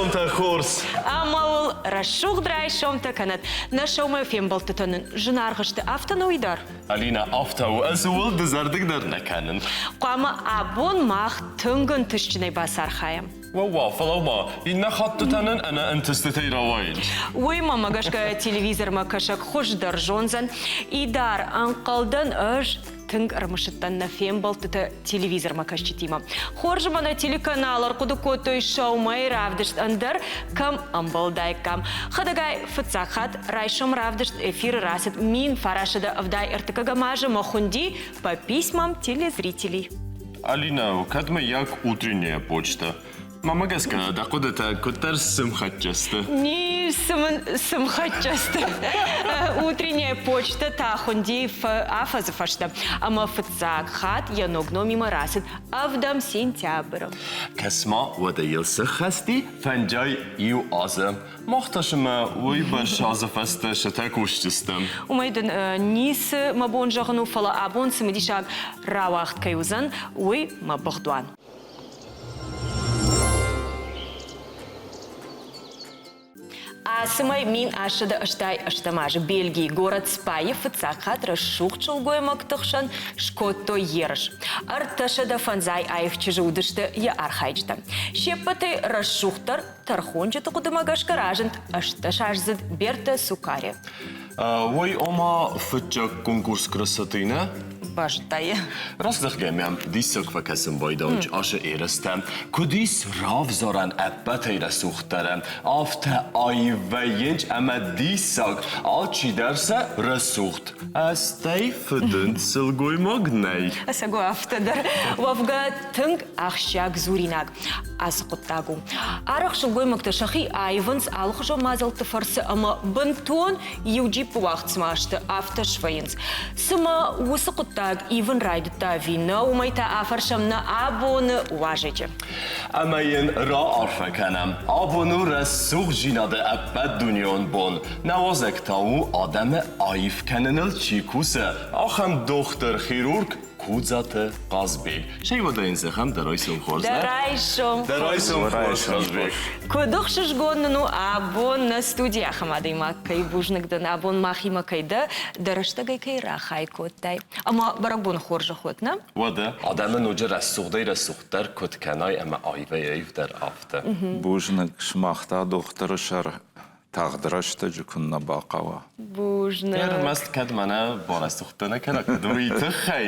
райсомтӕ хорз! Ӕмӕ уыл рӕсугъд райсомтӕ кӕнӕд. Нӕ сӕумӕ фембӕлдтытӕ нын зынаргъ сты, афтӕ нӕуый дӕр. Алинӕ, афтӕ у, ӕз ууыл дызӕрдыг дӕр нӕ кӕнын. Хъуамӕ абон мах тынг ӕнтыстджынӕй бацархайӕм. Уӕууа, фӕлӕуу-ма, иннӕ хӕттытӕ нын ӕнӕ ӕнтыстытӕй рауайынц. Уый мӕмӕ гӕсгӕ телевизормӕ кӕсӕг хуыздӕр зондзӕн. Идар, ӕнхъӕлдӕн ӕз тынг ӕрымысыдтӕн нӕ фембӕлдтытӕ телевизормӕ кӕсджытимӕ. Хорз ӕмӕ нӕ телеканал ӕрхъуыды кодтой сӕумӕйы равдыст ӕндӕр кӕм ӕмбӕлдаиккам. Хӕдӕгай, фыццаг хатт райсом равдыст эфиры рацыд 1973 азы мӕ хуынди «По письмам телезрителей». Алинӕ, кӕд мыййаг утренняя почта? Мамӕ гӕсгӕ дӕ хъуыдытӕ куыддӕр сымхӕццӕ сты. Не сымхӕццӕ сты. Утренняя почта та хуынди афӕдзы фӕстӕ ӕмӕ фыццаг хатт йӕ ног номимӕ рацыд ӕвдӕм сентябры. Кӕс-ма, уӕдӕ йыл сыххӕсти фӕнджай иу азы. Мах та сымӕ уыйбӕрц азы фӕстӕ сытӕ кусдзыстӕм. Уымӕй дын ницы мӕ бон зӕгъын у, фӕлӕ абон цымыдисаг рауагъд кӕй уыдзӕн, уый мӕ быгъдуан. Ацы мӕй 1888 азы Бельгийы горӕт Спайы фыццаг хатт рӕсугъд сылгоймӕгты хсӕн скодтой ерыс. 305 аив чызджы уыдысты йӕ архайджытӕ. Се ппӕтӕй рӕсугъддӕр тӕрхонджыты хъуыдымӕ гӕсгӕ разынд 18-аздзыд Берта Сукаре. Уый ома фыццаг конкурс красоты нӕ? Базыдтай. Раздӕхгӕ мӕм диссаг фӕкӕсын байдауынч ашы ерыстӕм. Куыд ис равзарӕн ӕппӕтӕй рӕсугъддӕрӕн, афтӕ аив вӕййынч ӕмӕ диссаг, алчидӕр сӕ рӕсугъд. Ӕстӕй фыдынд сылгоймаг нӕй. Ӕцӕг афтӕ дӕр. Уӕвгӕ тынг ахсджиаг дзуринаг ацы хъуыддаг у. Арӕх сылгоймӕгтӕ сӕхи аивынц алыхуызон мадзӕлтты фӕрцы ӕмӕ бынтон иу джиппы уагъд цыма сты, афтӕ свӕййынц. Цымӕ уыцы хъуыддаг ивын райдыдта ӕви нӕ, уымӕй та афӕрсӕм нӕ абоны уазӕджы. Ӕмӕ йын раарфӕ кӕнӕм. Абон у рӕсугъддзинады ӕппӕтдунеон бон. Нӕ уазӕг та у адӕмы аив кӕныныл чи кусы, ахӕм дохтыр-хирург Кудзаты Хъазбег. Сӕй уӕдӕ йын зӕгъӕм дӕ райсом хорз, Дӕ райсом Дӕ райсом хорз, Хъазбег. Куыд ӕхсызгон нын у абон нӕ студийы ахӕм адӕймаг кӕй бузныг дӕн, абон махимӕ кӕй дӕ, дӕ рӕстӕгӕй кӕй рахай кодтай. Ӕмӕ бӕрӕгбоны хорзӕх уӕд, нӕ? Уӕдӕ адӕмы ноджы рӕсугъдӕй-рӕсугъддӕр куыд кӕнай ӕмӕ аивӕй-аивдӕр, афтӕ. Бузныг, сымах та дохтыры сӕр тагъд рӕстӕджы куыннӕ бахъӕуа. Бузныг. Ӕрмӕст кӕд мӕнӕ барӕсугъдтӕ нӕ кӕна, кӕд уый тыххӕй.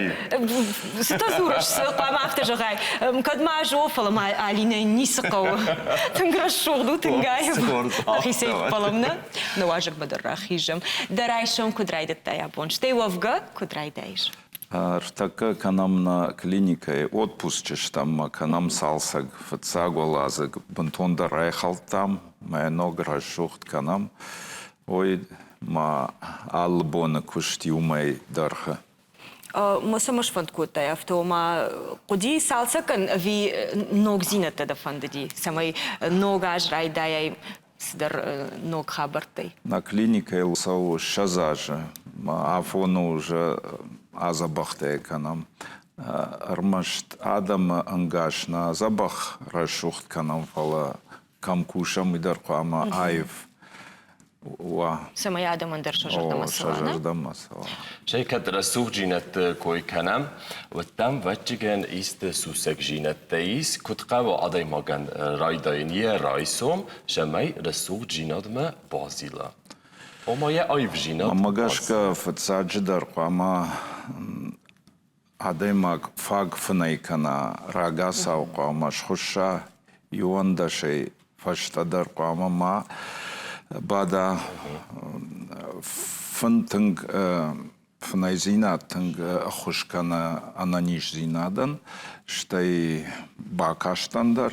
Цытӕ дзурыс, цы хъуамӕ афтӕ зӕгъай? Кӕд ма ӕз о, фӕлӕ ма Алинӕйӕн ницы хъӕуы. Тынг рӕсугъд у, тынг аив. Нӕхицӕй ӕппӕлӕм, нӕ? Нӕ уазӕгмӕ дӕр рахизӕм. Дӕ райсом куыд райдыдтай абон? Стӕй уӕвгӕ куыд райдайыс? Ӕртӕккӕ кӕнӕм нӕ клиникӕйы отпусчы стӕм ма кӕнӕм цалцӕг. Фыццаг уӕладзыг бынтондӕр райхӕлдтам, мӕ ног рӕсугъд кӕнӕм. Ой, ма алы боны куыст иумӕ дӕргъы. Ма цӕмӕ сфӕнд кодтай афтӕ, ома хъуыди цалцӕг кӕнын ӕви ногдзинӕдтӕ дӕ фӕндыди, цӕмӕй ног аз райдайай цыдӕр ног хабӕрттӕй? Нӕ клиникӕйыл цӕуы 20 азы. Афон у уже адзӕбӕхтӕ кӕнӕм. Ӕрмӕст адӕмы ӕнгас нӕ дзӕбӕх рӕсугъд кӕнӕм, фӕлӕ кӕм кусӕм, уый дӕр хъуамӕ аив уа. Цӕмӕй адӕмӕн дӕр сӕ зӕрдӕмӕ цӕуа, сӕ зӕрдӕмӕ цӕуа. Стӕй кӕд рӕсугъддзинӕдты кой кӕнӕм, уӕд дӕм ӕвӕццӕгӕн исты сусӕгдзинӕдтӕ ис, куыд хъӕуы адӕймагӕн райдайын йӕ райсом, цӕмӕй рӕсугъддзинадмӕ базила. Ома йӕ аивдзинад. Мӕнмӕ гӕсгӕ, фыццаджыдӕр хъуамӕ адӕймаг фаг фынӕй кӕна, рагацау хъуамӕ схуысса, иуӕндӕсӕй фӕстӕдӕр хъуамӕ ма бада. Фын тынг фынӕйдзинад тынг ӕххуыс кӕны ӕнӕниздзинадӕн, стӕй бакастӕн дӕр.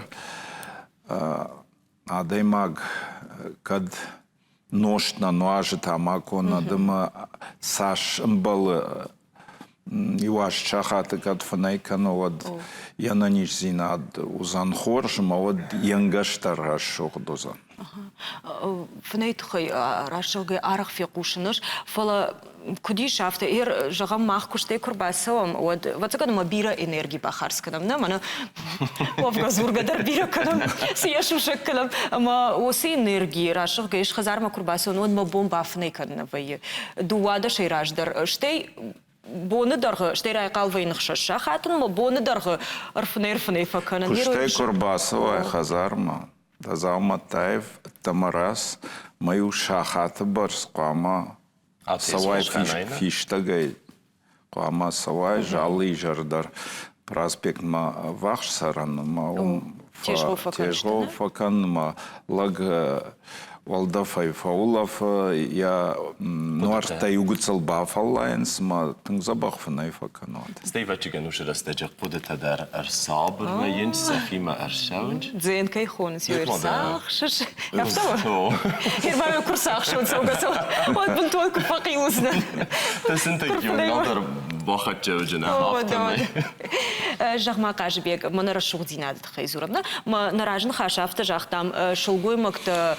Адӕймаг кӕд нозт нӕ нуазы, тамако нӕ дымы, цас ӕмбӕлы. Иу аст сахаты кӕд фынӕй кӕны, уӕд йе нӕниздзинад уыдзӕн хорз ӕмӕ уӕд йе нгӕс дӕр рӕсугъд уыдзӕн. Фынӕй тыххӕй рӕсугъдӕй арӕх фехъусын ис, фӕлӕ куыд ис афтӕ, зӕгъӕм, мах куыстӕй куы рбацӕуӕм, уӕд, ӕвӕццӕгӕн, ӕмӕ бирӕ энерги бахардз кӕнӕм, нӕ мӕнӕ уӕвгӕ дзургӕ дӕр бирӕ кӕнӕм, цы йӕ сусӕг кӕнӕм, ӕмӕ уыцы энерги рӕсугъдӕй ис хӕдзармӕ куы рбацӕуӕм, уӕд мӕ бон бафынӕй кӕнын вӕййы. Дыууадӕсӕй раздӕр, стӕй боны дӕргъы, стӕй райхъал вӕййын ӕхсӕз сахаты, ӕмӕ боны дӕргъы ӕрфынӕй-ӕрфынӕй фӕкӕнын. Куыстӕй куы рбацӕуай хӕдзармӕ, дӕ дзаумӕттӕ аив ӕддӕмӕ рас, мӕ иу сахаты бӕрц хъуамӕ цӕуай фистӕгӕй, хъуамӕ цӕуай залы изӕр дӕр проспектмӕ ӕввахс цӕрӕн ӕмӕ уым тезгъо фӕкӕн ӕмӕ лӕг уӕлдӕфӕй фӕулӕфы, йӕ нуӕрттӕ иугуыцыл бафӕллайынц ӕмӕ тынг дзӕбӕх фынӕй фӕкӕнут. Стӕй ӕвӕццӕгӕн уыцы рӕстӕджы хъуыдытӕ дӕр ӕрсабыр вӕййынц, сӕхимӕ ӕрцӕуынц. Дзен кӕй хонынц, ӕрцахсыс. Афтӕ у? Ӕрбамӕ куы рцахсон цӕугӕ-цӕуын, уӕд бынтон куы фӕхъил уыдзынӕн. Дӕ сынтӕг иу налдӕр бахӕццӕ уыдзынӕ, афтӕмӕй. Зӕгъ-ма, Хъазыбег, мӕнӕ рӕсугъддзинады тыххӕй дзурӕм, нӕ? Нӕ разныхас афтӕ загътам, сылгоймӕгтӕ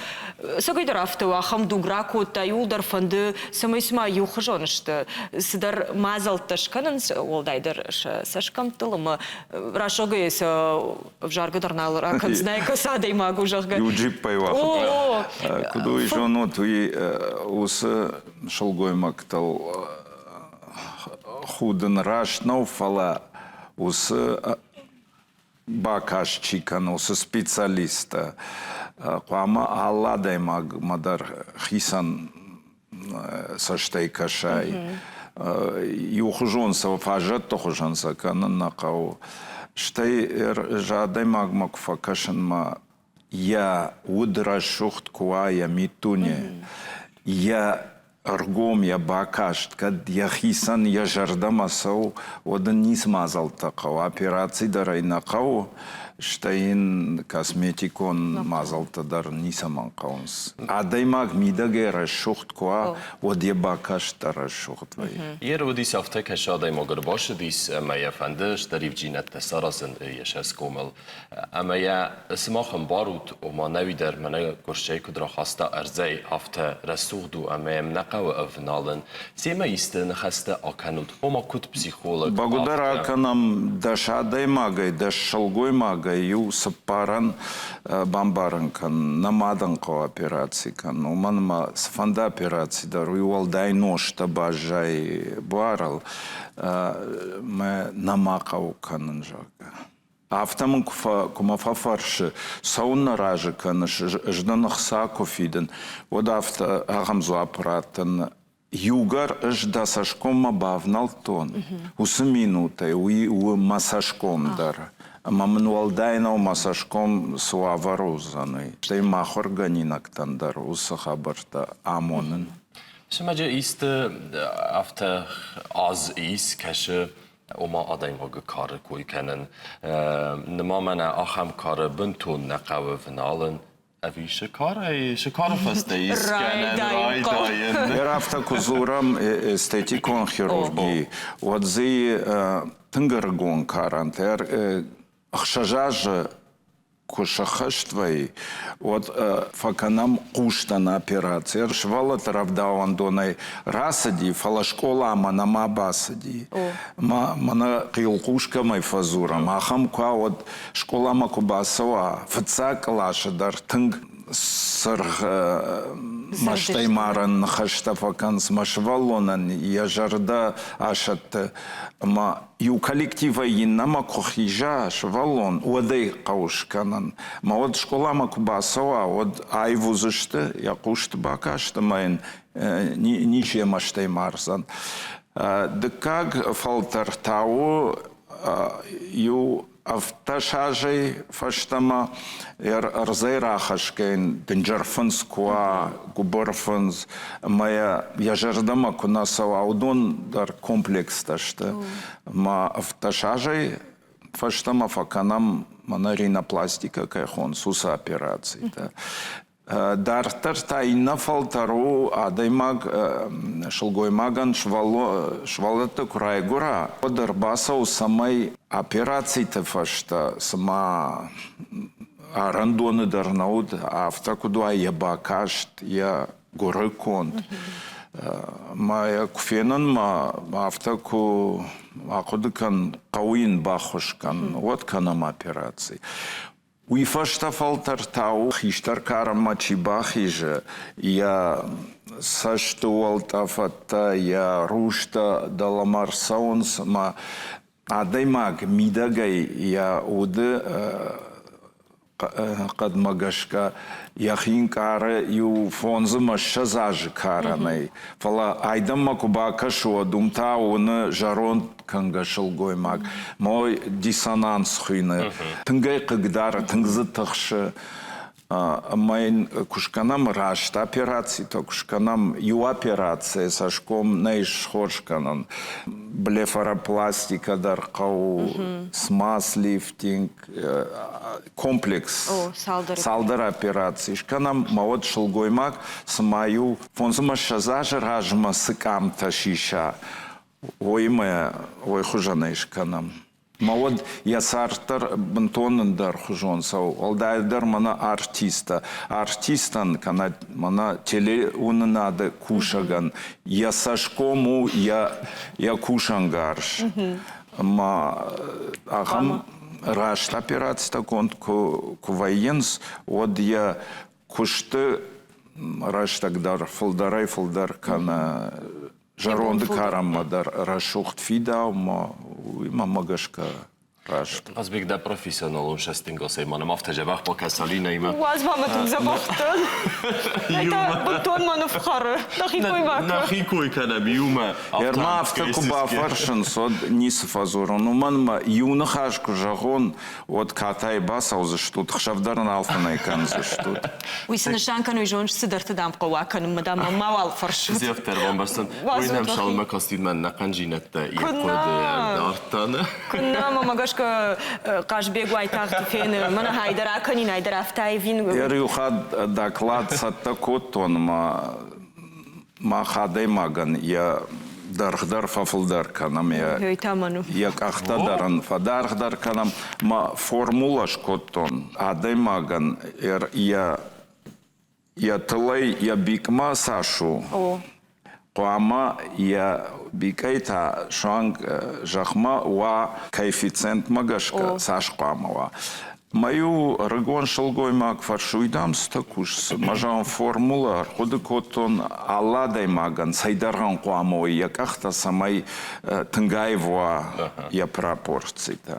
цӕгӕйдӕр афтӕ у, ахӕм дуг ракодта, иуылдӕр фӕнды, цӕмӕй цыма иухуызон сты, цыдӕр мадзӕлттӕ скӕнынц, уӕлдайдӕр сӕ цӕсгӕмттыл ӕмӕ рӕсугъдӕй сӕ ӕвзаргӕ дӕр нал ракӕндзынӕ, кӕцы адӕймаг у, зӕгъгӕ. Иу джиппӕй уагъта. Куыд уый зонут, уый уыцы сылгоймӕгтыл худын раст нӕу, фӕлӕ уыцы бакаст чи кӕны, уыцы специалисттӕ хъуамӕ алы адӕймагмӕ дӕр хицӕн цӕстӕй кӕсай. Иухуызон сӕ фаззӕтты хуызӕн сӕ кӕнын нӕ хъӕуы. Стӕй адӕймагмӕ куы фӕкӕсынмӕ йӕ уд рӕсугъд куы уа, йӕ миддуне, йӕ ӕргом, йӕ бакаст, кӕд йӕхицӕн йӕ зӕрдӕмӕ цӕуы, уӕд ын ницы мадзӕлттӕ хъӕуы. Операци дӕр ӕй нӕ хъӕуы, стӕй йын косметикон мадзӕлттӕ дӕр ницӕмӕн хъӕуынц. Адӕймаг мидӕгӕй рӕсугъд куы уа, уӕд йӕ бакаст дӕр рӕсугъд вӕййы. Йе руыдис афтӕ, кӕсы адӕймаг ӕрбацыдис ӕмӕ йӕ фӕнды стыр ивддзинӕдтӕ саразын йӕ цӕсгомыл. Ӕмӕ йӕ сымах ӕмбарут, ома нӕуи дӕр мӕнӕ гуырсӕй куыд рахаста ӕрдзӕй, афтӕ рӕсугъд у ӕмӕ йӕм нӕ хъӕуы ӕвналын. Семӕ исты ныхӕстӕ акӕнут, ома куыд психолог, Бӕгуыдӕр афтӕ. акӕнӕм дӕс адӕймагӕй, дӕс сылгоймагӕй иу цыппарӕн бамбарын кӕн, нӕ мадӕн хъӕуы операци кӕнын, уымӕн ӕмӕ цыфӕнды операци дӕр уый уӕлдай ностӕ баззайы буарыл, мӕ нӕма хъӕуы кӕнын, зӕгъгӕ. Афтӕ мын куы мӕ фӕфӕрсы, цӕуыннӕ разы кӕныс, ӕз дын ӕхца куы фидын, уӕд афтӕ ахӕм дзуапп раттын: Иугӕр ӕз дӕ цӕсгоммӕ бавнӕлдтон, уыцы минутӕй уый у мӕ цӕсгом дӕр. Ӕмӕ мын уӕлдай нӕу мӕ цӕсгом цы уавӕры уыдзӕн, уый. Стӕй мӕ ахуыргӕнинӕгтӕн дӕр уыцы хабӕрттӕ амонын. Сымӕджы исты афтӕ аз ис, кӕсы ома адӕймагы кары кой кӕнын. Ныма мӕнӕ ахӕм кары бынтон нӕ хъӕуы вналын, ӕви сы кары фӕстӕ искӕнӕн райдайын. Афтӕ куы дзурӕм эстетикон хирурги, уӕд дзы тынг ӕрыгон карӕнтӕ 6 азы куы сӕххӕст вӕййы, уӕд фӕкӕнӕм хъустӕн операци. Сывӕллӕтты рӕвдауӕндонӕй рацыди, фӕлӕ скъоламӕ нӕма бацыди. Мӕнӕ хъилхъус кӕмӕй фӕдзурӕм, ахӕм куы уа, уӕд скъоламӕ куы бацӕуа, фыццаг къласы дӕр тынг цыргъ мӕстӕймарӕн ныхӕстӕ фӕкӕнынц. Мӕ сывӕллонӕн йӕ зӕрдӕ асӕтты ӕмӕ иу коллективӕй иннӕмӕ куы хиза сывӕллон, уӕд ӕй хъӕуы скӕнын. Ӕмӕ уӕд скъоламӕ куы бацӕуа, уӕд аив уыдзысты, йӕ хъусты бакаст ӕмӕ йын ничи йӕ мӕстӕй мардзӕн. Дыккаг фӕлтӕр та у иу 17 азӕй фӕстӕмӕ ӕрдзӕй рахӕсгӕ йын дынджыр фындз куы уа, гуыбыр фындз, ӕмӕ йӕ зӕрдӕмӕ куы нӕ цӕуа, уыдон дӕр комплекстӕ сты. Ӕмӕ 17 азӕй фӕстӕмӕ фӕкӕнӕм мӕнӕ ринопластикӕ кӕй хонынц, уыцы операцитӕ. Дарддӕр та иннӕ фӕлтӕр у адӕймаг сылгоймагӕн сывӕллӕттӕ куы райгуыра, уӕд ӕрбацӕуы, цӕмӕй операциты фӕстӕ цыма арӕндоны дӕр нӕ уыд, афтӕ куыд уа йӕ бакаст, йӕ гуыры конд. Мӕ йӕ куы фенын, мӕ афтӕ куы ахъуыды кӕн, хъӕуы йын баххуыс кӕн, уӕд кӕнӕм операци. Уый фӕстӕ фӕлтӕртау хистӕр карӕнмӕ чи бахизы, йӕ цӕсты уӕлтъӕфӕттӕ, йӕ рустӕ дӕлӕмӕ рцӕуынц ӕмӕ адӕймаг мидӕгӕй йӕ уды хъӕдмӕ гӕсгӕ йӕхи нкъары иу фондз ӕмӕ 20 азы карӕнӕй. Фӕлӕ айдӕнмӕ куы бакӕсы, уӕд уым та уыны зӕронд кӕнгӕ сылгоймаг. Мой диссонанс хуыйны. Тынг ӕй хъыгдары, тынг дзы тыхсы. Ӕмӕ йын куы скӕнӕм раст операцитӕ, куы скӕнӕм иу операцийӕ цӕсгом нӕй схорз кӕнӕн. Блефаропластикӕ дӕр хъӕуы, смаз-лифтинг, комплекс цалдӕр операци скӕнӕм, мӕ уӕд сылгоймаг цыма иу 25 азы размӕ цы къамтӕ сиса, уыимӕ уый хуызӕнӕй скӕнӕм. Мӕ уӕд йӕ цард дӕр бынтон ӕндӕрхуызон цӕуы, уӕлдайдӕр мӕнӕ артисттӕ. Артистӕн кӕнӕ мӕнӕ телеуынынады кусӕгӕн йӕ цӕсгом у йӕ, йӕ кусӕнгарз. Ӕмӕ ахӕм раст операцитӕ конд куы вӕййынц, уӕд йӕ куысты рӕстӕг дӕр фылдӕрӕй-фылдӕр кӕны зӕронды карӕнмӕ дӕр рӕсугъд фидаумӕ, уый мӕнмӕ гӕсгӕ раст. Хъазбег, дӕ профессионалон цӕстӕнгасӕй ма нӕм афтӕ дзӕбӕх бакӕс Алинӕимӕ. Уадз ма мӕ тынг дзӕбӕх дӕн. Ай та бынтон мӕ ныфхӕры. Нӕхи кой ма кӕн. Нӕхи кой кӕнӕм иумӕ. Ӕрмӕ афтӕ куы бафӕрсынц, уӕд ницы фӕдзурын. Уымӕн мӕ иу ныхас куы зӕгъон, уӕд катайы бацӕудзыстут, хсӕв дӕр нал фынӕй кӕндзыстут. Уый цы нысан кӕны, уый зоныс, цыдӕрты дам хъӕуы акӕнынмӕ, дам мӕ мауал фӕрсут. Зӕфтӕр бамбӕрстон. Уый нӕм салмӕ костюмӕн нӕ хъӕнджинӕдтӕ йӕ хъуыды дардта. Куыннӕ, мӕ гӕсгӕ Хъазбег уайтагъд фены, мӕнӕ хайдӕр акӕнин, айдӕр афтӕ ивин. Иу хатт доклад цӕттӕ кодтон ӕмӕ мах адӕймагӕн йӕ дӕргъдӕр фӕфылдӕр кӕнӕм, йӕ къӕхтӕ дӕр ын фӕдаргъдӕр кӕнӕм. Мӕ формула скодтон адӕймагӕн йӕ йӕ тылӕй йӕ бикъмӕ цас у, хъуамӕ йӕ бикъӕй та суанг зӕхмӕ уа коэффициентмӕ гӕсгӕ цас хъуамӕ уа. Мӕ иу ӕрыгон сылгоймаг фӕрсы, дам, цытӕ кусыс? Мӕ зӕгъын, формула ӕрхъуыды кодтон алы адӕймагӕн цӕйдӕргъӕн хъуамӕ уой йӕ къӕхтӕ, цӕмӕй тынг аив уа йӕ пропорцитӕ.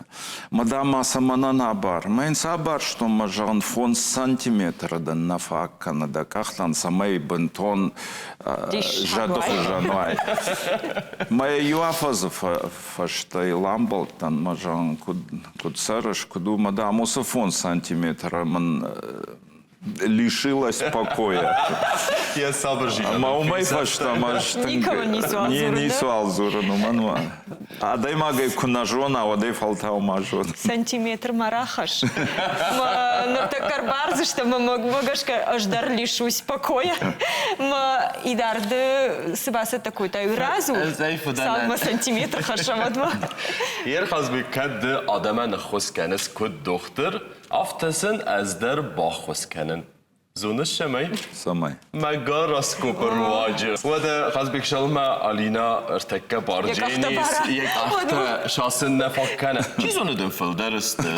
Мӕ дам ма сӕ мӕнӕн абар. Мӕ йын сӕ абарстон, мӕ зӕгъын, 5 сантиметры дын нӕ фаг кӕны дӕ къӕхтӕн, цӕмӕй бынтон зӕды хуызӕн уай. Мӕ иу афӕдзы фӕстӕ йыл амбӕлдтӕн, мӕ зӕгъын, куыд цӕрыс, куыд у, мӕ дам, уыцы 5 сантиметры мын лишилась покоя. Йӕ сабырзинад. Ӕмӕ уымӕй фӕстӕмӕ ницуал дзурын, уымӕн адӕймагӕй куы нӕ зона, уӕд ӕй фӕлтау ма зон. Сантиметр ма рахӕсс. Ныртӕккӕ ӕрбардзыстӕм ӕмӕ мӕ гӕсгӕ ӕз дӕр лишусь покоя. Мӕ идарды цы бацӕттӕ кодтай, уый разу. Цалынмӕ сантиметр хӕссӕм, уӕдмӕ. Ерхазбек, кӕд ды адӕмӕн ӕххуыс кӕныс куыд дохтыр, Афтӕ сын ӕз дӕр баххуыс кӕнын. Зоныс цӕмӕй? Цӕмӕй? Мӕ гороскопы руаджы. Уӕдӕ Хазбег Шалмӕ Алина ӕртӕккӕ бардженис йӕ къӕхтӕ сасын нӕ фаг кӕны. Чи зоны дын фылдӕр сты.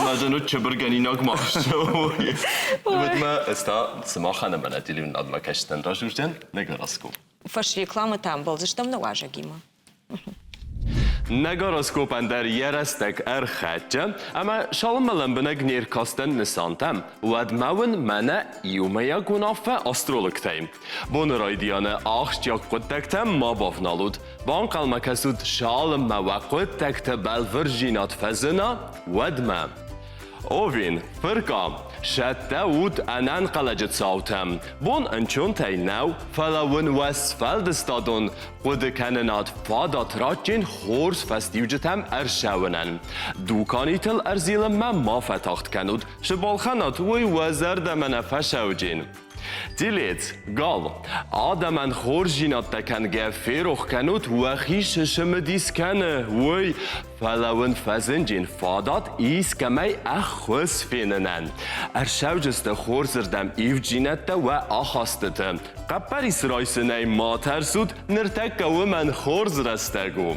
Мӕ дын уыд чыбыргӕнинаг ма ссӕуой. Уӕдмӕ ӕз та сымахӕн ӕмӕ нӕ телеуынадмӕ кӕсдзӕн разурдзӕн нӕ гороскоп. Фӕсрекламӕтӕ ӕмбӕлдзыстӕм нӕ уазӕгимӕ. Нӕ гороскопӕн дӕр йӕ рӕстӕг ӕрхӕццӕ, ӕмӕ цалынмӕ лӕмбынӕг не ркастӕн нысантӕм, уӕдмӕ уын мӕнӕ иумӕйаг уынаффӕ астрологтӕй. Боны райдианы ахсджиаг хъуыддӕгтӕм ма бавналут. Банхъӕлмӕ кӕсут, цалынмӕ уӕ хъуыддӕгты бӕлвырддзинад фӕзына, уӕдмӕ. Овен, фыркъа, сӕттӕ ут ӕнӕнхъӕлӕджы цаутӕм. Бон ӕнцонтӕй нӕу, фӕлӕ уын уӕ сфӕлдыстадон хъуыдыкӕнынад фадат ратджын хорз фӕстиуджытӕм ӕрцӕуынӕн. Дуканитыл ӕрзилынмӕ ма фӕтагъд кӕнут, цы балхӕнат, уый уӕ зӕрдӕмӕ нӕ фӕцӕуджын. Телец, гал, адӕмӕн хорздзинӕдтӕ кӕнгӕ ферох кӕнут, уӕхи цы цымыдис кӕны, уый, фӕлӕ уын фӕзынджын фадат искӕмӕй ӕххуыс фенынӕн. Ӕрцӕуджысты хорзырдӕм ивддзинӕдтӕ уӕ ахастыты. Хъӕппӕрис райсынӕй ма тӕрсут, ныртӕккӕ уымӕн хорз рӕстӕг у.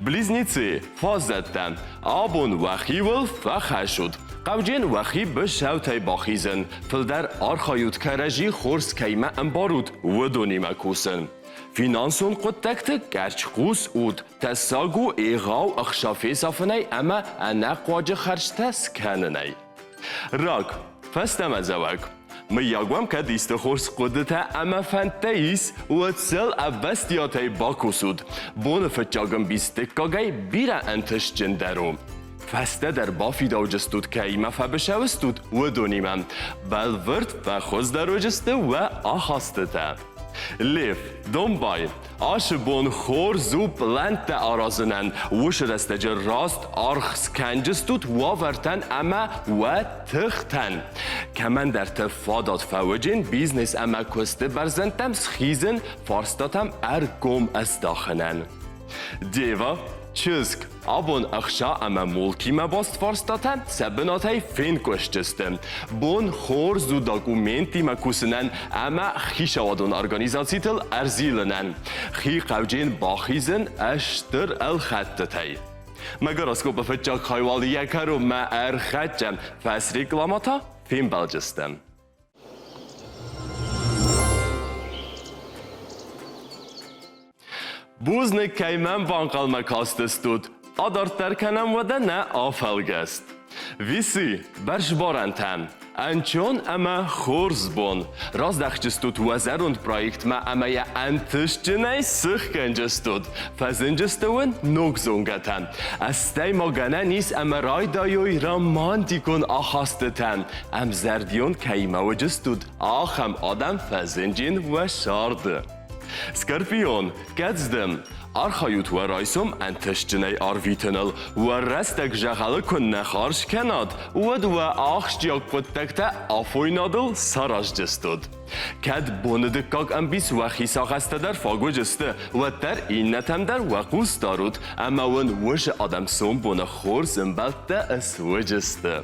Близнецы, фаззӕттӕ, абон уӕхиуыл фӕхӕссут. Хъӕвджын уӕхи быцӕутӕй бахизын, фылдӕр архайут кӕрӕдзи хорз кӕимӕ ӕмбарут, уыдонимӕ кусын. Финансон хъуыддӕгты къӕрцхъус ут, тӕссаг у егъау ӕхца фесафынӕй ӕмӕ ӕнӕхъуаджы хӕрдзтӕ скӕнынӕй. Рак, фӕстӕмӕдзӕуӕг. Мыййаг уӕм кӕд исты хорз хъуыдытӕ ӕмӕ фӕндтӕ ис, уӕд сыл ӕвӕстиатӕй бакусут. Боны фыццаг ӕмбис дыккагӕй бирӕ ӕнтыстджындӕр у. Фӕстӕдӕр бафидауджыстут кӕимӕ фӕбысӕуыстут, уыдонимӕ. Бӕлвырд фӕхуыздӕр уыдзысты уӕ ахастытӕ. Лев, домбай, Ацы бон хорз у пълӕнттӕ аразынӕн, уыцы рӕстӕджы раст аргъ скӕнджыстут уавӕртӕн ӕмӕ уӕ тыхтӕн. Кӕмӕндӕрты фадат фӕуыджын бизнес ӕмӕ куысты бӕрзӕндтӕм схизын, фарстатӕм ӕргом ӕздахынӕн. Дева, чызг, Абон ӕхца ӕмӕ мулкимӕ баст фарстатӕ сӕ бынатӕй фенкъуысдзысты. Бон хорз у документтимӕ кусынӕн ӕмӕ хицауадон организацитыл ӕрзилынӕн. Хи хъӕвджын бахизын стыр ӕлхӕдтытӕй. Мӕ гороскопы фыццаг хай уал йӕ кӕронмӕ ӕрхӕццӕ, фӕсреклама та фембӕлдзыстӕм. Бузныг, кӕй мӕм банхъӕлмӕ кастыстут. Адарддӕр кӕнӕм уӕдӕ нӕ афӕлгӕст. Висы, бӕрзбарӕнтӕ. Ӕнчон ӕмӕ хорз бон. Раздӕхджыстут уӕ зӕронд проектмӕ ӕмӕ йӕ ӕнтыстджынӕй сыхгӕнджыстут. Фӕзынджысты уын ног зонгӕтӕ. Стӕй ма гӕнӕн ис ӕмӕ райдайой романтикон ахастытӕ. Ӕмзӕрдион кӕимӕ уыдыстут, ахӕм адӕм фӕзынджын уӕ царды. Скорпион, кӕдздӕм, архайут уӕ райсом ӕнтыстджынӕй арвитыныл. Уӕ рӕстӕг зӕгъӕлы куы нӕ хардз кӕнат, уӕд уӕ ахсджиаг хъуыддӕгтӕ афойнадыл сараздзыстут. Кӕд боны дыккаг ӕмбис уӕхи сагъӕстӕ дӕр фаг уыдысты, уӕддӕр иннӕтӕм дӕр уӕ хъус дарут ӕмӕ уын уыцы адӕм сомбоны хорз ӕмбӕлттӕ суыдзысты.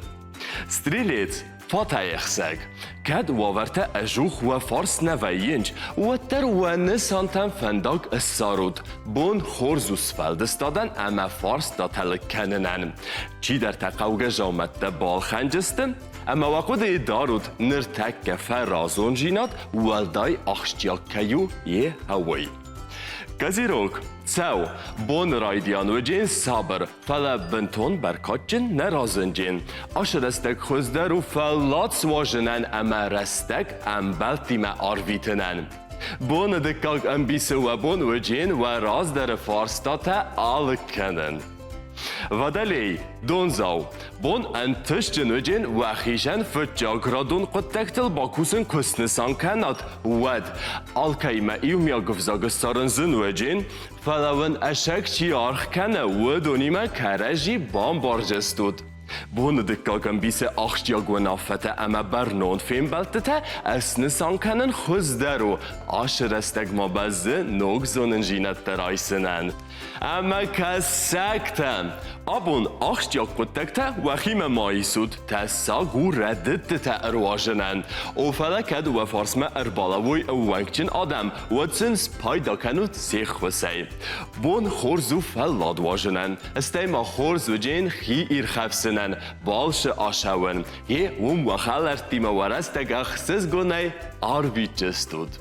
Стрелец, фатаехсӕг. Кӕд уавӕртӕ ӕдзух уӕ фарс нӕ вӕййынц, уӕддӕр уӕ нысантӕн фӕндаг ссарут. Бон хорз у сфӕлдыстадӕн ӕмӕ фарстатӕ лыг кӕнынӕн. Чидӕртӕ хъӕугӕ дзаумӕттӕ балхӕнджысты, ӕмӕ уӕ хъуыдыйы дарут, ныртӕккӕ фӕразондзинад уӕлдай ахсджиаг кӕй у, йе уый. Козерог, цӕу, боны райдиан уыджын сабыр, Фӕлӕ бынтон бӕркадджын нӕ разынди. Ацы рӕстӕг хуыздӕр у фӕллад суазынӕн ӕмӕ рӕстӕг ӕмбӕлттимӕ арвитынӕн. Боны дыккаг ӕмбисы уӕ бон уыджын уӕ раздӕры фарстатӕ алыг кӕнын. Водолей, дондзау, бон ӕнтыстджын уыджын уӕхицӕн фыццаградон хъуыддӕгтыл бакусын куы снысан кӕнат, уӕд. Алкӕимӕ иумиаг ӕвзаг ссарын зын уыджын, Фӕлӕ уын ӕцӕг чи аргъ кӕны, уыдонимӕ кӕрӕдзи бамбардзыстут. Боны дыккаг ӕмбисы ахсджиаг уынаффӕтӕ ӕмӕ бӕрнон фембӕлдтытӕ снысан кӕнын хуыздӕр у, ацы рӕстӕг ма бӕззы ног зонындзинӕдтӕ райсынӕн. Ӕмӕ кӕсӕгтӕ! Абон ахсджиаг хъуыддӕгтӕ уӕхимӕ ма исут, тӕссаг у рӕдыдтытӕ ӕруазынӕн. О, фӕлӕ кӕд уӕ фарсмӕ ӕрбалӕууой ӕууӕнкджын адӕм, уӕд сын спайда кӕнут се ххуысӕй. Бон хорз у фӕллад уазынӕн, стӕй ма хорз уыджен хи ирхӕфсынӕн, балцы ацӕуын, йе уым уӕ хӕлӕрттимӕ уӕ рӕстӕг ӕхсызгонӕй арвитджыстут.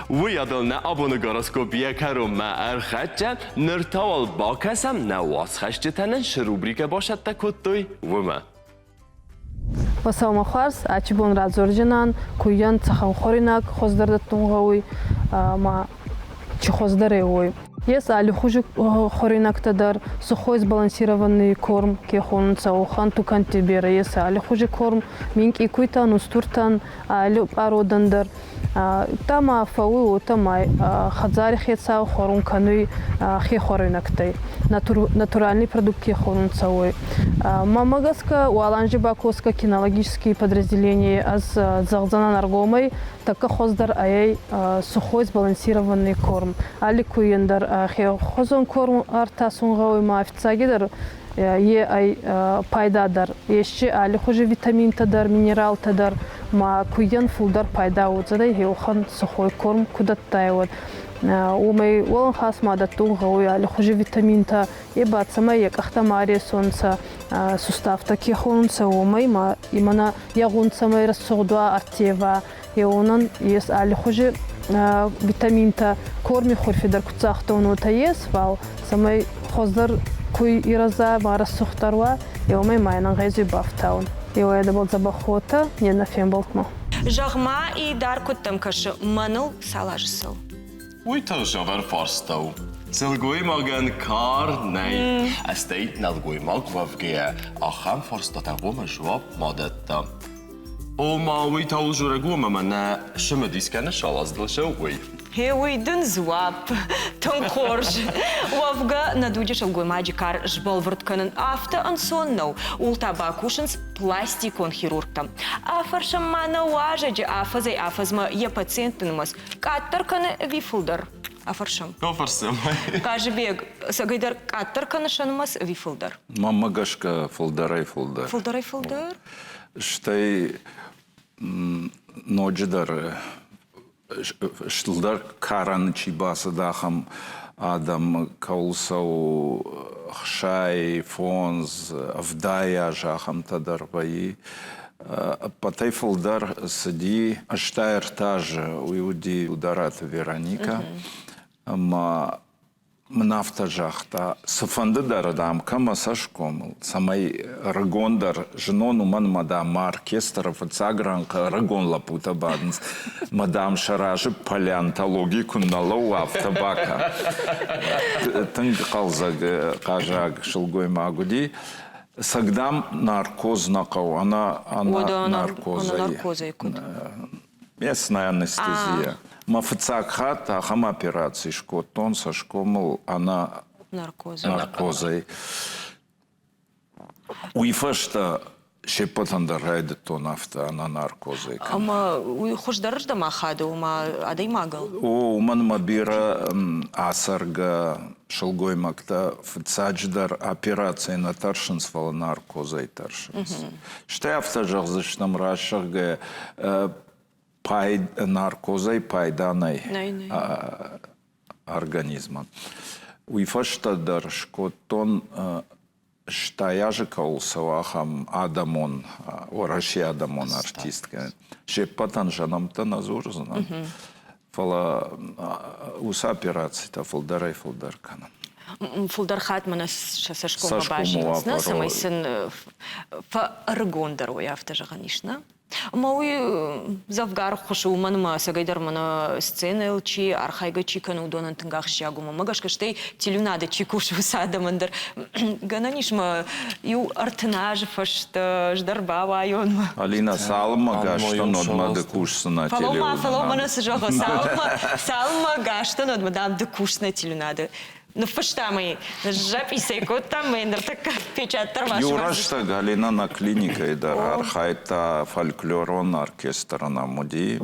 Уыйадыл нӕ абоны гороскоп йӕ кӕронмӕ ӕрхӕццӕ, ныр та уал бакӕсӕм нӕ уацхӕсджытӕ нын цы рубрикӕ бацӕттӕ кодтой, уымӕ. Уӕ хуарз, ачи бон радзордзӕнӕн, куййӕн цӕхӕн хуӕруйнаг хуӕздӕр дӕттун гъӕуй ӕма чи хуӕздӕр ӕй, уой. Ес аллихузи хуӕруйнӕгтӕ дӕр, сухой сбалансированный корм ке хонунцӕ, уӕхӕн тукӕнтти берӕ ес аллихузи корм, минкъий куйтӕн, устуртӕн, алли пъародӕн дӕр. Удта ма фӕууй уотӕ ма хӕдзари хецау хуӕрун кӕнуй хе хуӕруйнӕгтӕй, натуральный продукт ке хонунцӕ, уой. Мӕмӕ гӕсгӕ, уалӕнджи бакосгӕ кинологические подразделение ӕз зӕгъдзӕнӕн ӕргомӕй, тӕккӕ хуӕздӕр ӕй сухой сбалансированный корм. Алли куййӕн дӕр хехузон корм ӕртасун гъӕуй ма фиццагидӕр е ӕй пайда дӕр. Есчи аллихузи витаминтӕ дӕр, минералтӕ дӕр ма куййӕн фулдӕр пайда уодзӕнӕй еуӕхӕн сухой корм ку дӕттай, уӕд. Уомӕй уӕлӕнхас ма дӕттун гъӕуй аллихузи витаминтӕ, е ба цӕмӕй йӕ къӕхтӕ ма ресонцӕ, суставтӕ ке хонунцӕ, уомӕй ма имӕнӕ йӕ гъун цӕмӕй рӕсугъд уа, ӕрттева, еуонӕн ес аллихузи витаминтӕ, корми хурфи дӕр куд загътон, уотӕ ес, фал цӕмӕй хуӕздӕр куй ирӕза ма рӕсугъддӕр уа, еумӕй ма ин ӕнгъезуй бафтаун. Еуӕйдӕбӕл дзӕбӕх уотӕ не нӕ фембӕлдмӕ. Зӕгъ-ма, идар куыд дӕм кӕсы, мӕныл цал азы цӕуы? Уый та цавӕр фарста у? Сылгоймагӕн кар нӕй. Стӕй нӕлгоймаг уӕвгӕйӕ ахӕм фарстатӕн хъуамӕ дзуапп ма дӕтта. Ома, уый та у дзурӕг у ӕмӕ мӕнӕ цымыдис кӕны сауадздыл уый. Гъе уый дын дзуапп. Тынг хорз. Уӕвгӕ, нӕ дуджы сылгоймаджы кар сбӕлвырд кӕнын афтӕ ӕнцон нӕу. Ууыл та бакусынц пластикон хирургтӕ. Афӕрсӕм ма нӕ уазӕджы афӕдзӕй-афӕдзмӕ йӕ пациентты нымӕц къаддӕр кӕны ӕви фылдӕр? Афӕрсӕм. Афӕрсӕм. Хъазыбег, цӕгӕйдӕр къаддӕр кӕны сӕ нымӕц ӕви фылдӕр? Мӕнмӕ гӕсгӕ фылдӕрӕй-фылдӕр. Фылдӕрӕй-фылдӕр? Стӕй ноджыдӕр стылдӕр карӕны чи бацыд, ахӕм адӕм кӕуыл цӕуы 60, 5, 70 азы ахӕмтӕ дӕр вӕййы. Ӕппӕтӕй фылдӕр цыди 83 азы, уый уыди Удараты Вероникӕ. Ӕмӕ мын афтӕ загъта, цыфӕнды дӕр, дам, кӕм мӕ цӕсгомыл, цӕмӕй ӕрыгондӕр зынон, уымӕн ӕмӕ, дам, мӕ оркестры фыццаг рӕнхъы ӕрыгон лӕппутӕ бадынц, мӕ, дам, сӕ разы палеонтологи куы нӕ лӕууа, афтӕ бакӕ. Тынг хъӕлдзӕг хъазаг сылгоймаг уыди. Цӕг, дам, наркоз нӕ хъӕуы, ӕнӕ наркозӕй. Наркозӕй куыд? Местная анестезия. Мӕ фыццаг хатт ахӕм операци скодтон цӕсгомыл ӕнӕ наркозӕй. Уый фӕстӕ се ппӕтӕн дӕр райдыдтон афтӕ ӕнӕ наркозӕй. Ӕмӕ уый хуыздӕрырдӕм ахады ома адӕймагыл? О, уымӕн ӕмӕ бирӕ ацӕргӕ сылгоймӕгтӕ фыццаджыдӕр операцийӕ нӕ тӕрсынц, фӕлӕ наркозӕй тӕрсынц. Стӕй афтӕ зӕгъдзыстӕм, раст зӕгъгӕ, наркозӕй пайда нӕй организмӕн. Уый фӕстӕ дӕр скодтон 80 азы кӕуыл цӕуы, ахӕм адӕмон, Уӕрӕсейы адӕмон артисткӕ. Се ппӕтӕн сӕ нӕмттӕ нӕ дзурдзынӕн, фӕлӕ уыцы операцитӕ фылдӕрӕй-фылдӕр кӕнӕм. Фылдӕр хатт мӕнӕ сӕ цӕсгоммӕ базилынц, нӕ, цӕмӕй сын фӕӕрыгондӕр уой, афтӕ зӕгъӕн ис, нӕ? Ӕмӕ уый дзӕвгар ӕххуыс у, уымӕн ӕмӕ ӕцӕгӕйдӕр мӕнӕ сценӕйыл чи архайгӕ чи кӕны, уыдонӕн тынг ахсджиаг у. Мӕнмӕ гӕсгӕ стӕй телеуынады чи кусы, уыцы адӕмӕн дӕр гӕнӕн ис мӕ иу 30 азы фӕстӕ ӕз дӕр бауайон. Алина, цалынмӕ гӕстӕн, уӕдмӕ ды кусдзынӕ телеуынады. Фӕлӕуу-ма, мӕнӕ цы зӕгъы, цалынмӕ, цалынмӕ гӕстӕн, уӕдмӕ, дам, ды кусдзынӕ телеуынады. Ныффыстам ӕй, ныззапъисӕй кодтам ӕй, ныртӕккӕ печать дӕр ма Иу рӕстӕг Алина нӕ клиникӕйы дӕр архайдта фольклорон оркестры нӕм уыди,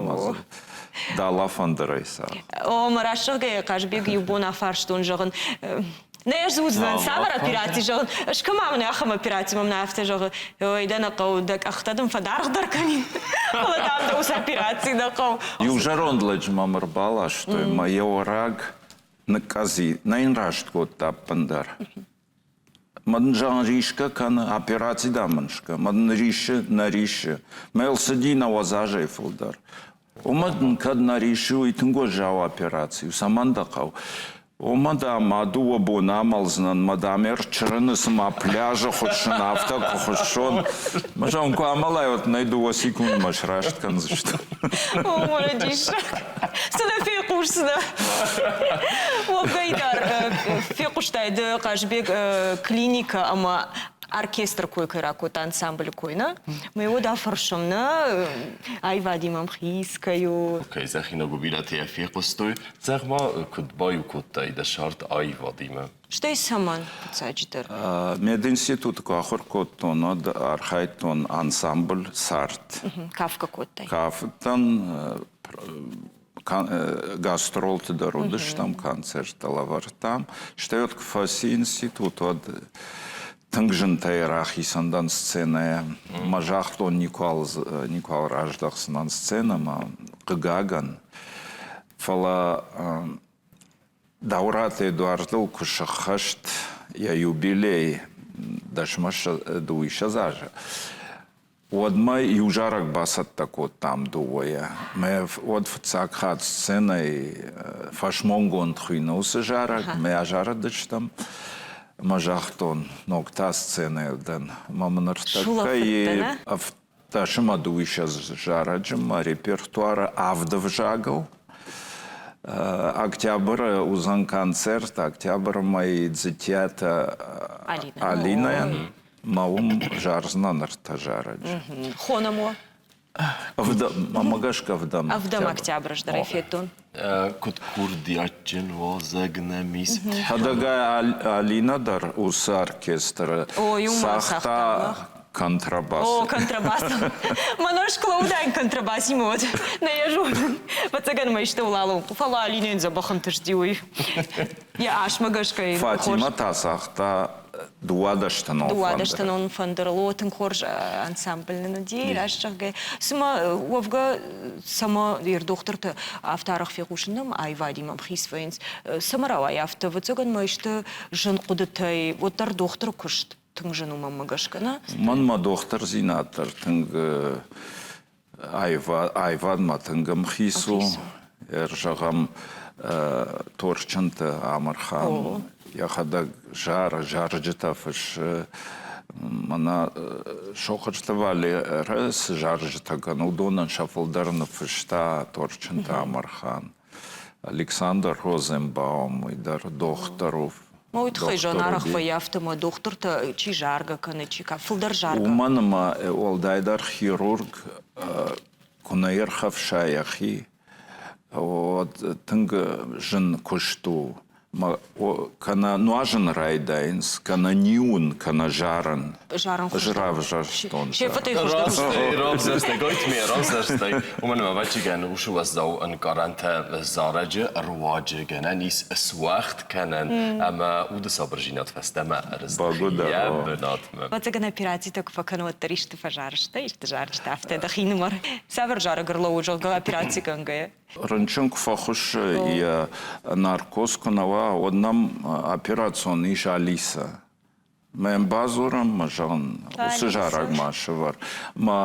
дала фӕндырӕй цагъд. О, мӕ рӕсугъдӕй Хъазбег иу бон афарстон, зӕгъын, нӕ ӕз уыдзынӕн, цавӕр операци, зӕгъын, ӕз кӕм ам ахӕм операци мӕм афтӕ зӕгъы, ой, дӕ нӕ хъӕуы, дӕ къӕхтӕ дын фӕдаргъдӕр кӕнин, фӕлӕ дам дӕ уыцы операци нӕ хъӕуы. Иу зӕронд лӕджы мӕм ӕрбаластой, мӕ йӕ уӕраг ныкъкъӕдзи, нӕ йын раст кодта ӕппындӕр. Мӕ дын зӕгъын, рисгӕ кӕны, операци дам мын скӕ, мӕ дын риссы, нӕ риссы. Мӕ йыл цыди 90 азӕй фылдӕр. Уымӕ дын кӕд нӕ риссы, уый тынг уӕззау операци у, цӕмӕн дӕ хъӕуы? О, дам, ма дыууӕ боны амӕлдзынӕн, мӕ дам, ӕрчырыны цыма пляжы хуыссын, афтӕ куы хуыссон. Мӕ зӕгъын, куы амӕлай, уӕд нӕй дыууӕ секундмӕ сраст кӕндзысты. О, мӕнӕ диссаг. Цы нӕ фехъусдзынӕ. Уӕвгӕй дӕр фехъуыстай ды, Хъазбег, клиникӕ ӕмӕ оркестры кой кӕй ракодта, ансамблы кой, нӕ? Мӕ уӕд афӕрсӕм, нӕ аивадимӕ ӕмхиц кӕй у. Кӕй зӕгъинаг у, бирӕтӕ йӕ фехъуыстой. Зӕгъ-ма, куыд баиу кодтай дӕ сӕрд аивадимӕ? Стӕй цӕмӕн, фыццаджыдӕр? Мединституты куы ахуыр кодтон, уӕд архайдтон ансамбль «Цард». Кафгӕ кодтай? Кафыдтӕн, гастролты дӕр уыдыстӕм, концерттӕ лӕвӕрдтам. Стӕй уӕд куы фӕци институт, уӕд тынг зынтӕй рахицӕн дӕн сценӕйӕ. Мӕ загътон, никуал, никуал раздӕхдзынӕн сценӕмӕ, хъыгагӕн. Фӕлӕ Дауыраты Эдуардыл куы сӕххӕст йӕ юбилей дӕсмӕ дыууиссӕдз азы, уӕдмӕ иу зарӕг бацӕттӕ кодтам дыууӕйӕ. Мӕ уӕд фыццаг хатт сценӕйы фӕсмонгонд хуыйны уыцы зарӕг, мӕ азарыдыстӕм. Ӕмӕ загътон, ног та сценӕйыл дӕн. Ӕмӕ мын ӕртӕккӕйы Дӕсӕмӕ дыууиссӕдз зарӕджы мӕ репертуары авд ӕвзагыл. Октябры уыдзӕн концерт, октябры мӕй Дзытиаты Алинӕйӕн мӕ уым зардзынӕн ӕртӕ зарӕджы. Хонӕм уӕ? Мӕ гӕсгӕ ӕвдӕм. Ӕвдӕм октябры ӕз дӕр ӕй федтон. Куыд курдиатджын уалдзӕг нӕм ис. Хӕдӕгай Алинӕ дӕр уыцы оркестры цагъта контрабас. О, контрабас. Мӕнӕ скълаудаин контрабасимӕ уӕд. Нӕ йӕ зонын. Ӕвӕццӕгӕн мӕ исты улалон. Фӕлӕ Алинӕйӕн дзӕбӕх ӕнтысти уый. Йӕ асмӕ гӕсгӕ йын Фатимӕ та цагъта дыууадӕстӕнон фӕндыр. Дыууадӕстӕнон фӕндырыл. О, тынг хорз ансамбль нын уыди, раст зӕгъгӕ. Цымӕ уӕвгӕ цӕмӕ йе рдохтырты афтӕ арӕх фехъусын нӕм аивадимӕ ӕмхиц вӕййынц. Цӕмӕ рауайы афтӕ? Ӕвӕццӕгӕн ма исты зын хъуыдытӕй, уӕддӕр дохтыры куыст тынг зын у мӕнмӕ гӕсгӕ, нӕ? Мӕнмӕ дохтырдзинад дӕр тынг аивадмӕ тынг ӕмхиц у. Зӕгъӕм, Торчынты Амырхан йӕхӕдӕг зары, зарджытӕ фыссы. Мӕнӕ Сохъырты Валерӕ цы зарджытӕ кӕны, уыдонӕн сӕ фылдӕр ныффыста Торчынты Амырхан. Александр Розенбаум, уый дӕр дохтыр у. Ма уый тыххӕй зӕнарӕх вӕййы афтӕ ӕмӕ дохтыртӕ чи заргӕ кӕны, чи фылдӕр заргӕ. Уымӕн ӕмӕ уӕлдайдӕр хирург куы нӕ ирхӕфса йӕхи, уӕд тынг зын куыст у. Кӕнӕ нуазын райдайынц, кӕнӕ ниуын, кӕнӕ зарын. Зарын Ӕз равзӕрстон. Се ппӕтӕй хуыздӕр. Равзӕрстай, гайтме равзӕрстай. Уымӕн ӕмӕ ӕвӕццӕгӕн уыцы уӕззау ӕнкъарӕнтӕ зарӕджы руаджы гӕнӕн ис суӕгъд кӕнӕн ӕмӕ уды сабырдзинад фӕстӕмӕ ӕрыздӕхы йӕ бынатмӕ. Ӕвӕццӕгӕн операцитӕ куы фӕкӕны, уӕддӕр исты фӕзарыс, исты зарджытӕ афтӕ дӕхинымӕр. Цавӕр зарӕг ӕрлӕууы, зӕгъгӕ, операци кӕнгӕйӕ? Рынчын куы фӕхуыссы, йӕ наркоз куы нӕ уа, уӕд нӕм операцион ис Алиса. Мӕм бадзурӕм, мӕ зӕгъын, уыцы зарӕг ма сӕвӕр. Мӕ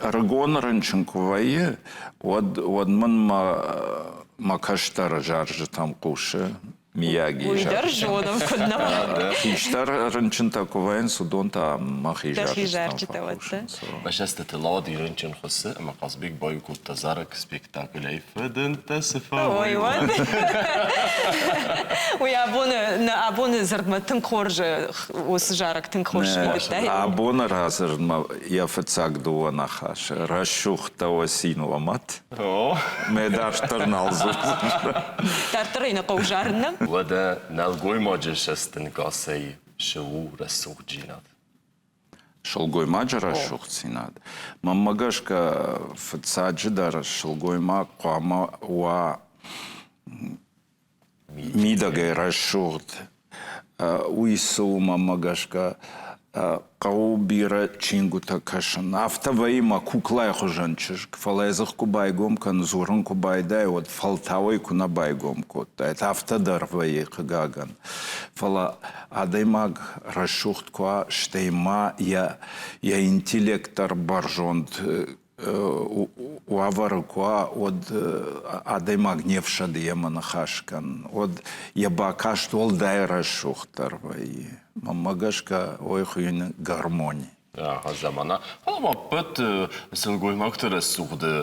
ӕрыгон рынчын куы вӕййы, уӕд, уӕд мын мӕ, мӕ кӕстӕры зарджытӕм хъусы. Мияги. Уый дӕр зонӕм, куыд нӕ. Хистӕр рынчынтӕ куы вӕййынц, уыдон та мӕхи Дӕхи зарджытӕ уӕддӕр. Мӕ Лади рынчын хуыссы ӕмӕ Хъазбег баиу кодта зарӕг спектаклӕй «Фыдындтӕ цы фӕуой». Ой, уӕд. Уый абоны, нӕ абоны дзырдмӕ тынг хорз, уыцы зарӕг тынг хорз сфидыдтай. Абоны радзырдмӕ йӕ фыццаг дыууӕ ныхасы «Рӕсугъд дӕ уӕ цин уӕ мӕт». Мӕ дарддӕр нал дзурдзынӕн. Дарддӕр ӕй нӕ хъӕуы зарын, нӕ? Уӕдӕ нӕлгоймаджы цӕстӕнгасӕй цы у рӕсугъддзинад? Сылгоймаджы рӕсугъддзинад. Мӕнмӕ гӕсгӕ, фыццаджыдӕр сылгоймаг хъуамӕ уа мидӕгӕй рӕсугъд. Уый цы у, мӕнмӕ гӕсгӕ, хъӕуы бирӕ чингуытӕ кӕсын. Афтӕ вӕййы мӕ куклайы хуызӕн чызг, фӕлӕ йӕ дзых куы байгом кӕн, дзурын куы байдайы, уӕд фӕлтау ӕй куы нӕ байгом кодтаид. Афтӕ дӕр вӕййы, хъыгагӕн. Фӕлӕ адӕймаг рӕсугъд куы уа, стӕй ма йӕ, йӕ интеллект дӕр бӕрзонд. уавӕры куы уа, уӕд адӕймаг не фсӕды йемӕ ныхас кӕнын, уӕд йӕ бакаст уӕлдай рӕсугъддӕр вӕййы. Мӕнмӕ гӕсгӕ, уый хуыйны гармони. Замана. Фӕлӕ ма ӕппӕт сылгоймӕгты рӕсугъды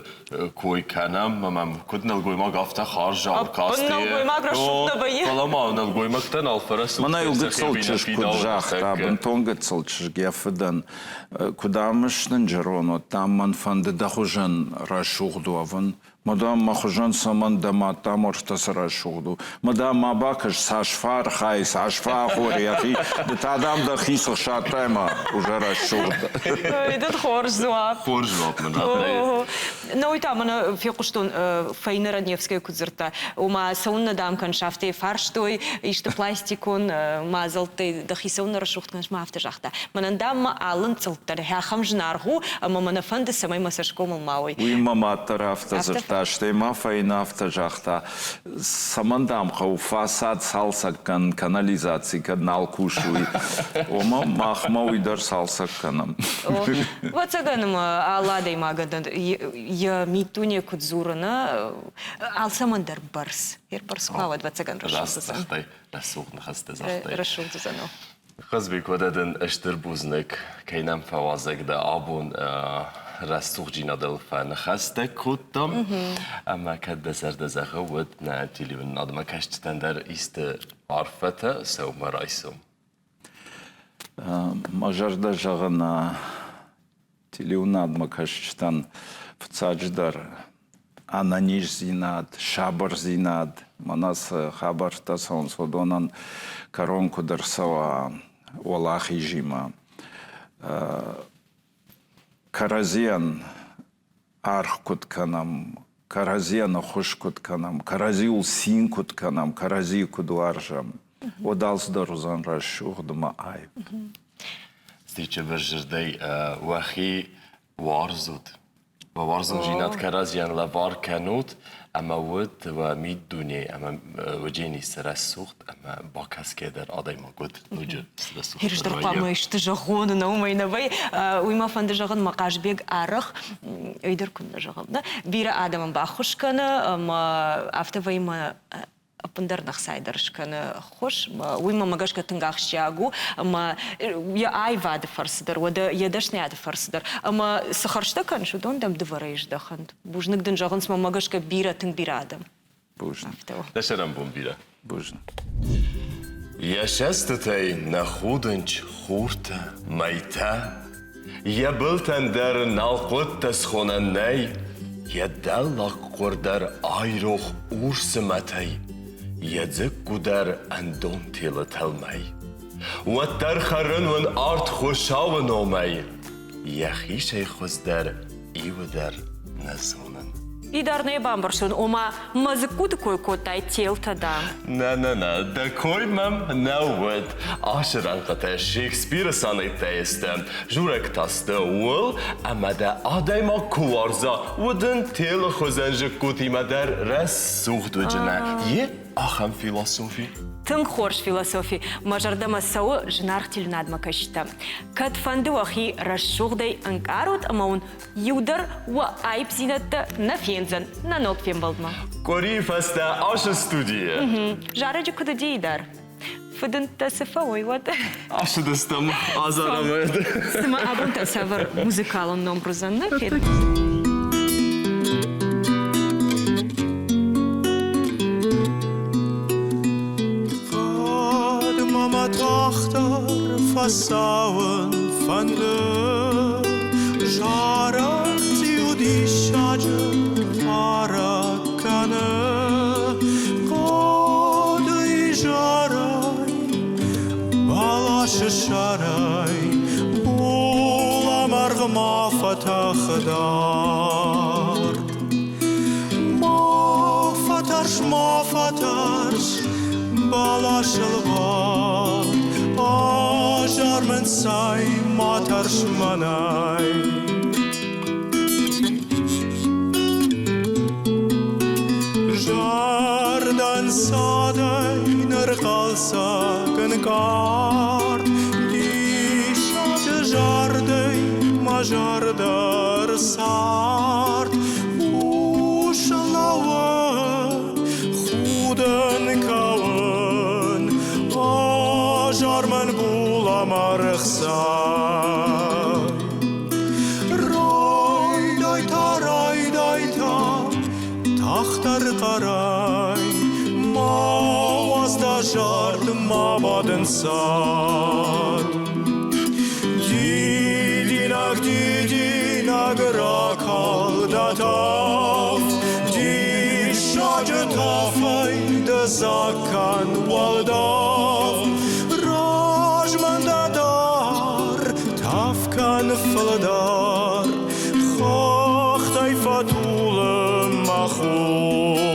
кой кӕнӕм, ӕмӕ куыд нӕлгоймаг, афтӕ хӕрзаур касти. Нӕлгоймаг рӕсугъд нӕ вӕййы. Фӕлӕ ма нӕлгоймӕгтӕ нал фӕрӕсугъд. Мӕнӕ иу гыццыл чызг куыд загъта, бынтон гыццыл чызг йӕ фыдӕн, куыд ам сдынджырон, уӕд, дам, мӕн фӕнды дӕ хуызӕн рӕсугъд уӕвын. Мӕ, дам, мӕ хуызӕн цӕмӕн дӕ мад, дам, уӕртӕ цы рӕсугъд у. Мӕ, дам, ма бакӕс, цас фӕархайы, цас фӕахоры йӕхи, ды та, дам, дӕхи цыхсадтай ӕмӕ уже рӕсугъд. Дын хорз дзуапп. Хорз дзуапп мын радтай. Ну, уый та мӕнӕ фехъуыстон, Фаина Раневская куыд дзырдта, ома цӕуыннӕ, дам, кӕныс, афтӕ фарстой, исты пластикон мадзӕлттӕй дӕхи цӕуыннӕ рӕсугъд кӕныс, ма афтӕ загъта. Мӕнӕн, дам, мӕ алы нцъылд дӕр ахӕм зынаргъ у, ӕмӕ мӕ нӕ фӕнды, цӕмӕй мӕ цӕсгомыл ма уой. Уый мӕ мад дӕр афтӕ дзырдта, стӕй ма Фаина афтӕ загъта, цӕмӕн, дам, хъӕуы фасад цалцӕг кӕнын, канализаци кӕд нал кусы, уый. Ома махмӕ уый дӕр цалцӕг кӕнӕм. Ӕвӕццӕгӕн ӕмӕ алы адӕймагӕн дӕр йӕ миддуне куыд дзуры, нӕ алцӕмӕн дӕр бӕрц. Йе бӕрц куы уӕд, ӕвӕццӕгӕн рӕсугъд уыдзӕн. Рӕсугъд ныхӕстӕ загътай. Рӕсугъд уыдзӕн. Хъазбег, уӕдӕ дын стыр бузныг, кӕй нӕм фӕуазӕг дӕ абон рӕсугъддзинадыл фӕныхӕстӕ кодтам. Ӕмӕ кӕд дӕ зӕрдӕ зӕгъы, уӕд нӕ телеуынынадмӕ кӕсджытӕн дӕр исты арфӕтӕ сӕумӕрайсом. Мӕ зӕрдӕ зӕгъы нӕ телеуынадмӕ кӕсджытӕн фыццаджыдӕр ӕнӕниздзинад, сабырдзинад, мӕнӕ цы хабӕрттӕ цӕуынц, уыдонӕн кӕрон куыд ӕрцӕуа уӕлахизимӕ. Кӕрӕдзийӕн аргъ куыд кӕнӕм, кӕрӕдзийӕн ӕххуыс куыд кӕнӕм, кӕрӕдзиуыл цин куыд кӕнӕм, кӕрӕдзийы куыд уарзӕм, уӕд алцыдӕр уыдзӕн рӕсугъд ӕмӕ аив. Встреча бӕрзырдӕй уӕхи уарзут. Уӕ уарзондзинад кӕрӕдзийӕн лӕвар кӕнут ӕмӕ уыд уӕ миддуне ӕмӕ уыджени цы рӕсугъд ӕмӕ бакӕсгӕ дӕр адӕймаг уыд ноджы рӕсугъддӕр Ирыстон хъуамӕ исты зӕгъон, нӕ уымӕй нӕ вӕййы. Уый ма фӕнды зӕгъын, мӕ Хъазбег арӕх, ӕй дӕр куыннӕ зӕгъӕм, нӕ, бирӕ адӕмӕн баххуыс кӕны ӕмӕ афтӕ вӕййы мӕ ӕппындӕр ныхсай дӕр скӕны ххуыс. Уый мӕмӕ гӕсгӕ тынг ахсджиаг у ӕмӕ йӕ аивады фӕрцы дӕр, уӕдӕ йӕ дӕсныйады фӕрцы дӕр. Ӕмӕ цы хӕрзтӕ кӕныс, уыдон дӕм дывӕрӕй здӕхӕнт. Бузныг дын зӕгъынц мӕмӕ гӕсгӕ бирӕ, тынг бирӕ адӕм. Бузныг. Дӕ сӕрӕнбон бирӕ. Бузныг. Йӕ цӕстытӕй нӕ худынч хуртӕ, мӕйтӕ, Йӕ былтӕн дӕр налхъуыдтӕ схонӕн нӕй, Йӕ дӕллагхъуыр дӕр айрох урсы мӕтӕй, Йӕ дзыкку дӕр ӕндон телы тӕлмӕй. Уӕддӕр хӕрын уын арт Хуыцауы номӕй, Йӕхицӕй хуыздӕр иуы дӕр нӕ зонын. Идар нӕ бамбӕрстон, ома мӕ дзыккуты кой кодтай телтӕ, дам. Нӕ-нӕ-нӕ, дӕ кой мӕм нӕ уыд. Ацы рӕнхъытӕ Шекспиры сонеттӕй сты. Журӕг та сты ууыл, ӕмӕ дӕ адӕймаг куы уарза, уӕд ын телы хуызӕн зыккутимӕ дӕр рӕсугъд уыджынӕ. Йе ахӕм философи. Тынг хорз философи. Мӕ зӕрдӕмӕ цӕуы зынаргъ телеуынадмӕ кӕсджытӕ. Кӕд фӕнды уӕхи рӕсугъдӕй ӕнкъарут ӕмӕ уын иу дӕр уӕ аипдзинӕдтӕ нӕ фендзӕн нӕ ног фембӕлдмӕ. Къуырийы фӕстӕ ашы студийы. Зарӕджы куыд уыди дӕр. Фыдындтӕ цы фӕуой, уӕд. Ацыдыстӕм азарӕм. Цымӕ абон та цавӕр музыкалон номыр уыдзӕн нӕ фед? Кӕд мӕ тагъддӕр фӕцӕуын фӕнды, Зарӕг цъиу диссаджы хъарӕг кӕны. Хъӕды изӕрӕй, бӕласы сӕрӕй Булӕмӕргъ ма фӕтӕхы дард. Ма фӕтӕрс, ма фӕтӕрс, бӕласыл бад, Азар мын цай, ма тӕрс мӕнӕй. Зӕрдӕн цадӕй нырхъӕлдзӕг ӕнкъард, Диссаджы зардӕй мӕ зӕрдӕ рцард. къӕр-къӕрӕй, Ма уадз дӕ зард, ма бадын цад. Дидинӕг, дидинӕг ракал дӕ тӕф, Диссаджы тӕфӕй дӕ дзаг кӕн уӕлдӕф. Размӕ дӕ дар, тӕф кӕн фылдӕр, Хӕхтӕй фӕтулы мӕ хур.